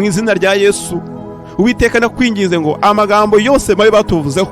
Mu izina rya Yesu, Uwiteka, ndakwinginze ngo amagambo yose mabi batuvuzeho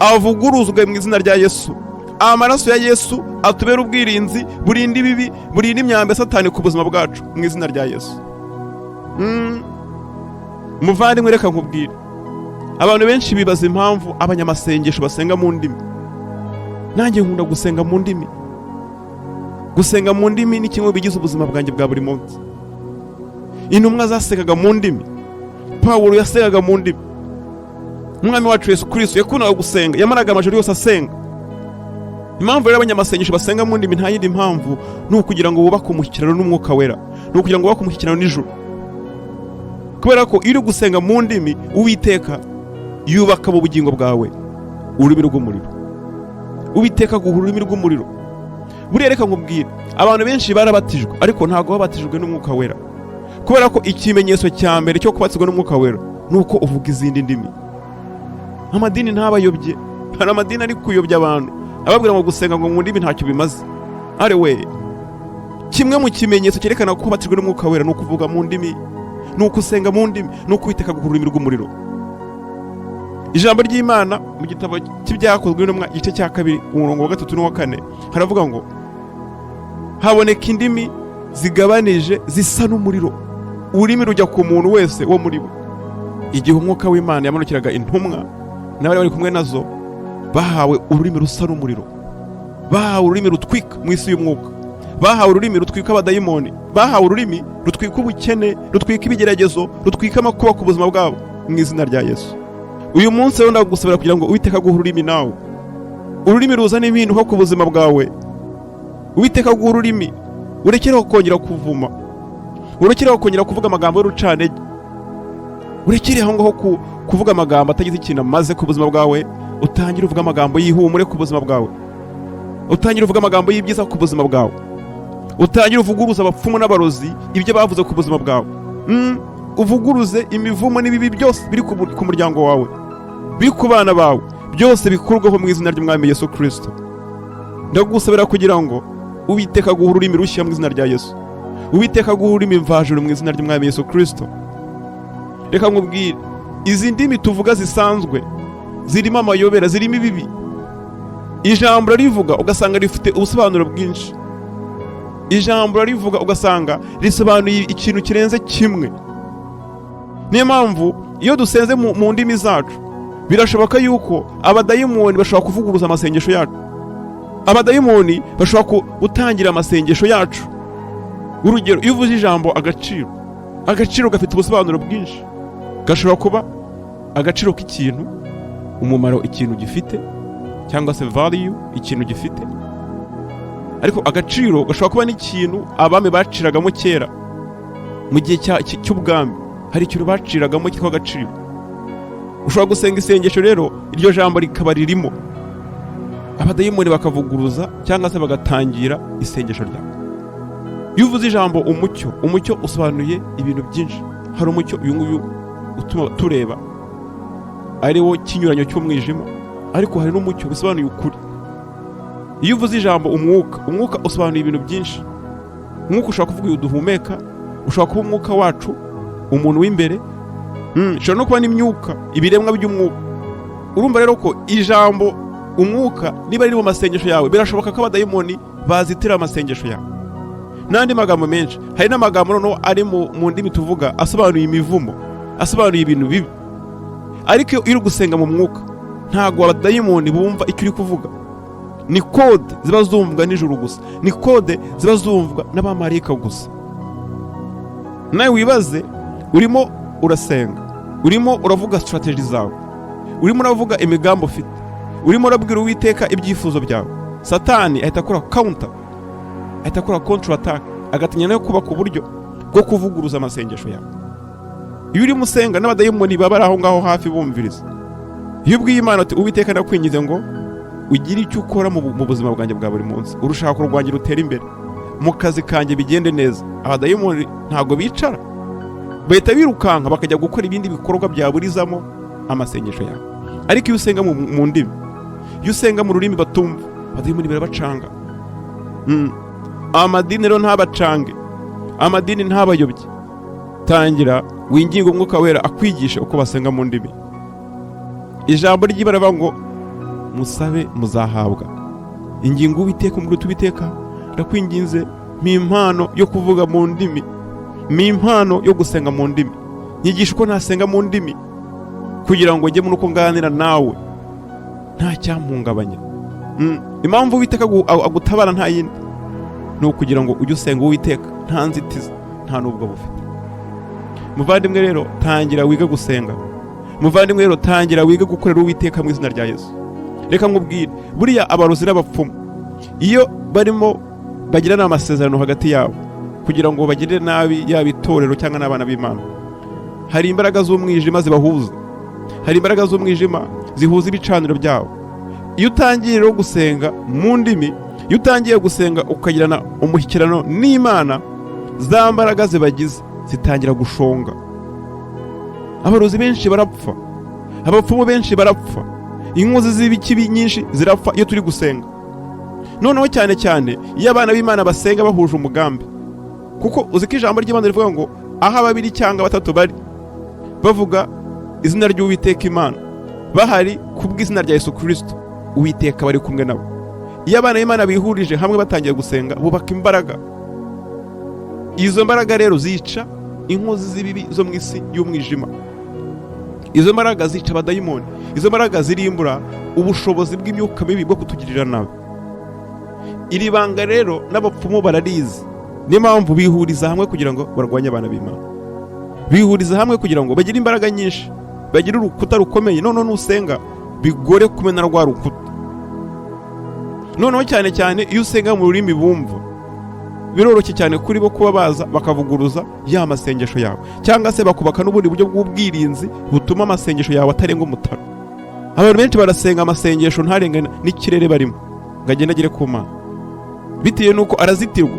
avuguruzwe mu izina rya Yesu. Amaraso ya Yesu atubere ubwirinzi, burinda ibibi, burinda imyambi ya Satani ku buzima bwacu mu izina rya Yesu. Muvandimwe, reka nkubwire, abantu benshi bibaza impamvu abanyamasengesho basenga mu ndimi. Nanjye nkunda gusenga mu ndimi. Gusenga mu ndimi ni kimwe mu bigize ubuzima bwanjye bwa buri munsi. Intumwa zasengaga mu ndimi, Pawulo yasengaga mu ndimi, Umwami wacu Yesu Kirisito yakundaga gusenga, yamaraga amajoro yose asenga. Impamvu rero abanyamasengesho basenga mu ndimi nta yindi mpamvu, ni ukugira ngo bubake umushyikirano n'Umwuka Wera, ni ukugira ngo bubake umushyikirano n'ijuru, kubera ko iyo uri gusenga mu ndimi, Uwiteka yubaka mu bugingo bwawe ururimi rw'umuriro. Uwiteka aguha ururimi rw'umuriro. Buriya reka nkubwire, abantu benshi barabatijwe ariko ntabwo babatijwe n'Umwuka Wera, kubera ko ikimenyetso cya mbere cyo kubatizwa n'Umwuka Wera ni uko uvuga izindi ndimi. Amadini ntabayobye. Hari amadini ari kuyobya abantu, ababwira ngo gusenga ngo mu ndimi ntacyo bimaze. Are we, kimwe mu kimenyetso cyerekana ko ubatijwe n'Umwuka Wera ni ukuvuga mu ndimi, ni ugusenga mu ndimi, ni ukwiteka aguha ururimi rw'umuriro. Ijambo ry'Imana mu gitabo cy'Ibyakozwe n'Intumwa, igice cya 2, umurongo wa 3 n'uwa 4, haravuga ngo haboneka indimi zigabanije zisa n'umuriro, ururimi rujya ku muntu wese wo muri bo. Igihe Umwuka w'Imana yamanukiraga intumwa n'abari bari kumwe nazo, bahawe ururimi rusa n'umuriro, bahawe ururimi rutwika mu isi y'umwuka, bahawe ururimi rutwika abadayimoni, bahawe ururimi rutwika ubukene, rutwika ibigeragezo, rutwika amakuba ku buzima bwabo mu izina rya Yesu. Uyu munsi rero ndagusabira kugira ngo Uwiteka aguhe ururimi nawe, ururimi ruzana impinduka ku buzima bwawe. Uwiteka aguhe ururimi, urekereho kongera kuvuma, urekereho kongera kuvuga amagambo y'urucantege, urekere aho ngaho kuvuga amagambo atagize ikintu amaze ku buzima bwawe. Utangire uvuga amagambo y'ihumure ku buzima bwawe, utangire uvuga amagambo y'ibyiza ku buzima bwawe, utangire uvuguruze abapfumu n'abarozi ibyo bavuze ku buzima bwawe. Uvuguruze imivumo n'ibibi byose biri ku muryango wawe, biri ku bana bawe, byose bikurweho mu izina ry'Umwami Yesu Kirisito. Ndagusabira kugira ngo Uwiteka aguhe ururimi rushya mu izina rya Yesu, Uwiteka aguhe ururimi mvajuru mu izina ry'Umwami Yesu Kirisito. Reka nkubwire, izi ndimi tuvuga zisanzwe zirimo amayobera, zirimo ibibi. Ijambo rivuga ugasanga rifite ubusobanuro bwinshi, ijambo rivuga ugasanga risobanuye ikintu kirenze kimwe. Niyo mpamvu iyo dusenze mu ndimi zacu, birashoboka yuko abadayimoni bashobora kuvuguruza amasengesho yacu, abadayimoni bashobora gutangira amasengesho yacu. Urugero, iyo uvuze ijambo agaciro, agaciro gafite ubusobanuro bwinshi. Gashobora kuba agaciro k'ikintu, umumaro ikintu gifite, cyangwa se value ikintu gifite. Ariko agaciro gashobora kuba n'ikintu abami baciragamo kera mu gihe cy'ubwami. Hari ikintu baciragamo cyitwa agaciro. Ushobora gusenga isengesho rero, iryo jambo rikaba ririmo, abadayimoni bakavuguruza cyangwa se bagatangira isengesho ryawe. Iyo uvuze ijambo umucyo, umucyo usobanuye ibintu byinshi. Hari umucyo uyu nguyu utuma tureba, ari wo kinyuranyo cy'umwijima, ariko hari n'umucyo bisobanuye ukuri. Iyo uvuze ijambo umwuka, umwuka usobanuye ibintu byinshi. Umwuka ushobora kuvuga uyu duhumeka, ushobora kuba umwuka wacu, umuntu w'imbere, ushobora no kuba n'imyuka, ibiremwa by'umwuka. Urumva rero ko ijambo umwuka niba riri mu masengesho yawe, birashoboka ko abadayimoni bazitira amasengesho yawe, n'andi magambo menshi. Hari n'amagambo noneho ari mu ndimi tuvuga asobanuye imivumo, asobanuye ibintu bibi. Ariko iyo uri gusenga mu mwuka, ntabwo abadayimoni bumva icyo uri kuvuga. Ni code ziba zumvwa nijoro gusa, ni code ziba zumvwa n'abamarayika gusa. Nawe wibaze, urimo urasenga, urimo uravuga strategy zawe, urimo uravuga imigambi ufite, urimo urabwira Uwiteka ibyifuzo byawe, Satani ahita akora counter, ahita akora counter attack, agatinya no kubaka uburyo bwo kuvuguruza amasengesho yawe. Iyo urimo usenga, n'abadayimoni baba bari aho ngaho hafi bumviriza. Iyo ubwiye Imana uti: "Uwiteka, ndakwingize ngo ugire icyo ukora mu buzima bwanjye bwa buri munsi, urushako rwanjye rutera imbere, mu kazi kanjye bigende neza," abadayimoni ntabwo bicara, bahita birukanka bakajya gukora ibindi bikorwa byaburizamo amasengesho yawe. Ariko iyo usenga mu ndimi, iyo usenga mu rurimi batumva, abadayimoni birabacanga. Amadini rero ntabacange, amadini ntabayobye. Tangira Winginge Umwuka Wera akwigishe uko basenga mu ndimi. Ijambo ry'Imana rivuga ngo musabe muzahabwa. Ingingo Uwiteka, umubwire Uwiteka, ndakwinginze, mpa impano yo kuvuga mu ndimi, mpa impano yo gusenga mu ndimi, nyigisha uko nasenga mu ndimi kugira ngo njye muri uko nganira nawe nta cyampungabanya. Impamvu Uwiteka agutabara nta yindi, ni ukugira ngo ujye usenga Uwiteka nta nzitizi, nta n'ubwo bufite. Muvandimwe rero, tangira wige gusenga. Muvandimwe rero, tangira wige gukorera Uwiteka mu izina rya Yesu. Reka nkubwire, buriya abarozi n'abapfumu iyo barimo bagirana amasezerano hagati yabo kugira ngo bagirire nabi yaba itorero cyangwa n'abana b'Imana, hari imbaraga z'umwijima zibahuza, hari imbaraga z'umwijima zihuza ibicaniro byabo. Iyo utangiye rero gusenga mu ndimi, iyo utangiye gusenga ukagirana umushyikirano n'Imana, za mbaraga zibagize zitangira gushonga. Abarozi benshi barapfa, abapfumu benshi barapfa, inkozi z'ibikibi nyinshi zirapfa iyo turi gusenga. Noneho cyane cyane iyo abana b'Imana basenga bahuje umugambi, kuko uzi ko ijambo ry'Imana rivuga ngo aho babiri cyangwa batatu bari bavuga izina ry'Uwiteka Imana, bahari kubw'izina rya Yesu Kirisito, Uwiteka bari kumwe nabo. Iyo abana b'Imana bihurije hamwe batangiye gusenga, bubaka imbaraga. Izo mbaraga rero zica inkozi z'ibibi zo mu isi y'umwijima, izo mbaraga zica abadayimoni, izo mbaraga zirimbura ubushobozi bw'imyuka mibi bwo kutugirira nabi. Iri banga rero n'abapfumu bararizi, niyo mpamvu bihuriza hamwe kugira ngo barwanye abana b'Imana. Bihuriza hamwe kugira ngo bagire imbaraga nyinshi, bagire urukuta rukomeye, noneho nusenga bigore kumena rwa rukuta. Noneho cyane cyane iyo usenga mu rurimi bumva, biroroshye cyane kuri bo kuba baza bakavuguruza ya masengesho yawe, cyangwa se bakubaka n'ubundi buryo bw'ubwirinzi butuma amasengesho yawe atarenga umutaro. Abantu benshi barasenga, amasengesho ntarengane n'ikirere barimo ngo agende agere ku Mana, bitewe n'uko arazitirwa.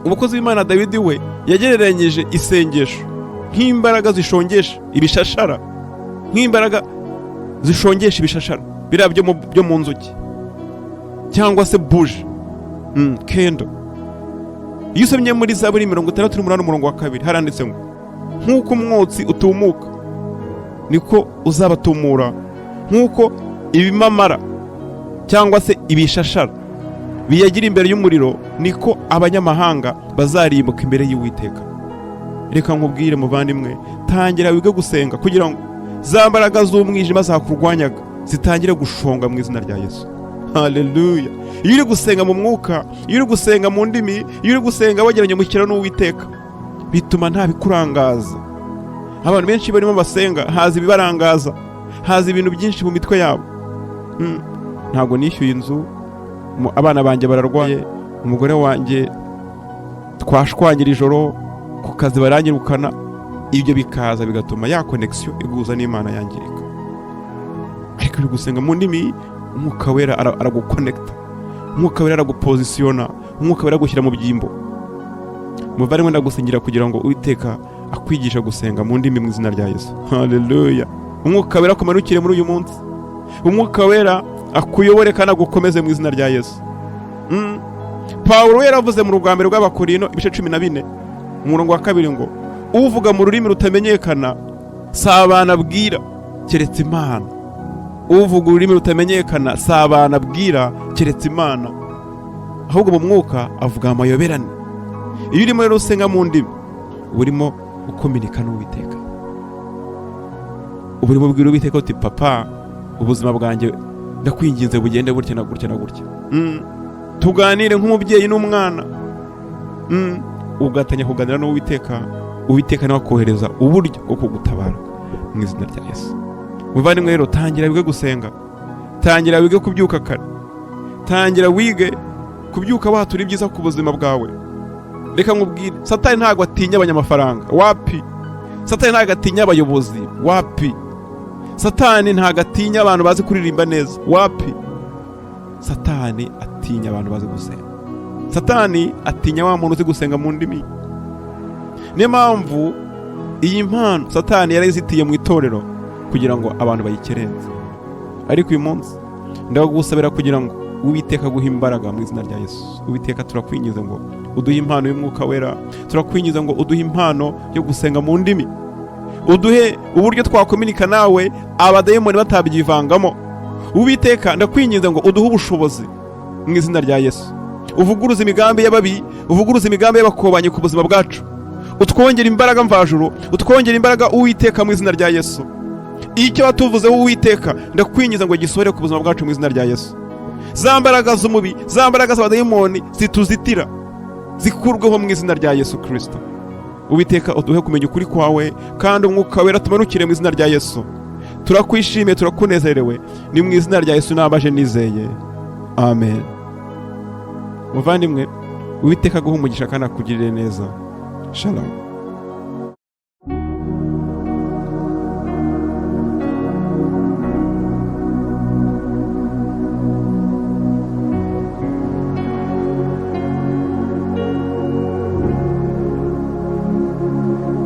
Umukozi w'Imana Dawidi we yagereranyije isengesho nk'imbaraga zishongesha ibishashara, nk'imbaraga zishongesha ibishashara biriya byo mu nzuki cyangwa se buji, candle. Iyo usomye muri Zaburi 68 umurongo wa 2, haranditse ngo nk'uko umwotsi utumuka niko uzabatumura, nk'uko ibimamara cyangwa se ibishashara biyagira imbere y'umuriro, niko abanyamahanga bazarimbuka imbere y'Uwiteka. Reka nkubwire muvandimwe, tangira wige gusenga kugira ngo za mbaraga z'umwijima zakurwanyaga zitangire gushonga mu izina rya Yesu. Haleluya! Iyo uri gusenga mu mwuka, iyo uri gusenga mu ndimi, iyo uri gusenga wagiranye umushyikirano n'Uwiteka, bituma nta bikurangaza. Abantu benshi barimo basenga, haza ibibarangaza, haza ibintu byinshi mu mitwe yabo. Ntabwo nishyuye inzu, abana banjye bararwaye, umugore wanjye twashwanyira ijoro, ku kazi baranyirukana. Ibyo bikaza bigatuma ya connexion iguhuza n'Imana yangirika. Ariko uri gusenga mu ndimi, Umwuka Wera aragukonekita, Umwuka Wera aragupozisiyona, Umwuka Wera agushyira mu byimbo. Muvandimwe, ndagusengera kugira ngo Uwiteka akwigisha gusenga mu ndimi mu izina rya Yesu. Haleluya! Umwuka Wera akumanukire muri uyu munsi, Umwuka Wera akuyobore kandi agukomeze mu izina rya Yesu. Pawulo we yaravuze mu rwa mbere rw'Abakorino ibice 14 umurongo wa 2 ngo uvuga mu rurimi rutamenyekana si abantu abwira keretse Imana. Uvuga ururimi rutamenyekana si abantu abwira keretse Imana, ahubwo mu mwuka avuga amayoberane. Iyo urimo rero usenga mu ndimi, uba urimo ukominika n'Uwiteka, uba urimo ubwira Uwiteka uti: "Papa, ubuzima bwanjye ndakwinginze bugende gutya na gutya na gutya. Tuganire nk'umubyeyi n'umwana." Ugatanya kuganira n'Uwiteka, Uwiteka nawe akohereza uburyo bwo kugutabara mu izina rya Yesu. Muvandimwe rero, tangira wige gusenga, tangira wige kubyuka kare, tangira wige kubyuka watura ibyiza ku buzima bwawe. Reka nkubwire, Satani ntabwo atinya abanyamafaranga, wapi. Satani ntabwo atinya abayobozi, wapi. Satani ntabwo atinya abantu bazi kuririmba neza, wapi. Satani atinya abantu bazi gusenga. Satani atinya wa muntu uzi gusenga mu ndimi. Niyo mpamvu iyi mpano Satani yarayizitiye mu itorero kugira ngo abantu bayikerenze. Ariko uyu munsi ndagusabira kugira ngo Uwiteka aguhe imbaraga mu izina rya Yesu. Uwiteka, turakwingiza ngo uduhe impano y'Umwuka Wera, turakwingiza ngo uduhe impano yo gusenga mu ndimi. Uduhe uburyo twakominika nawe abadayimoni batabyivangamo. Uwiteka, ndakwinginze ngo uduhe ubushobozi mu izina rya Yesu. Uvuguruze imigambi y'ababi, uvuguruze imigambi y'abakobanyi ku buzima bwacu. Utwongere imbaraga mvajuru, utwongere imbaraga, Uwiteka, mu izina rya Yesu. Icyo watuvuzeho, Uwiteka, ndakwinginze ngo gisohore ku buzima bwacu mu izina rya Yesu. Za mbaraga z'umubi, za mbaraga z'abadayimoni zituzitira, zikurweho mu izina rya Yesu Kirisito. Uwiteka, uduhe kumenya ukuri kwawe, kandi Umwuka Wera tumanukire mu izina rya Yesu. Turakwishimiye, turakunezerewe. Ni mu izina rya Yesu nambaje nizeye, amen. Muvandimwe, Uwiteka aguhe umugisha kandi akugirire neza. Shalom.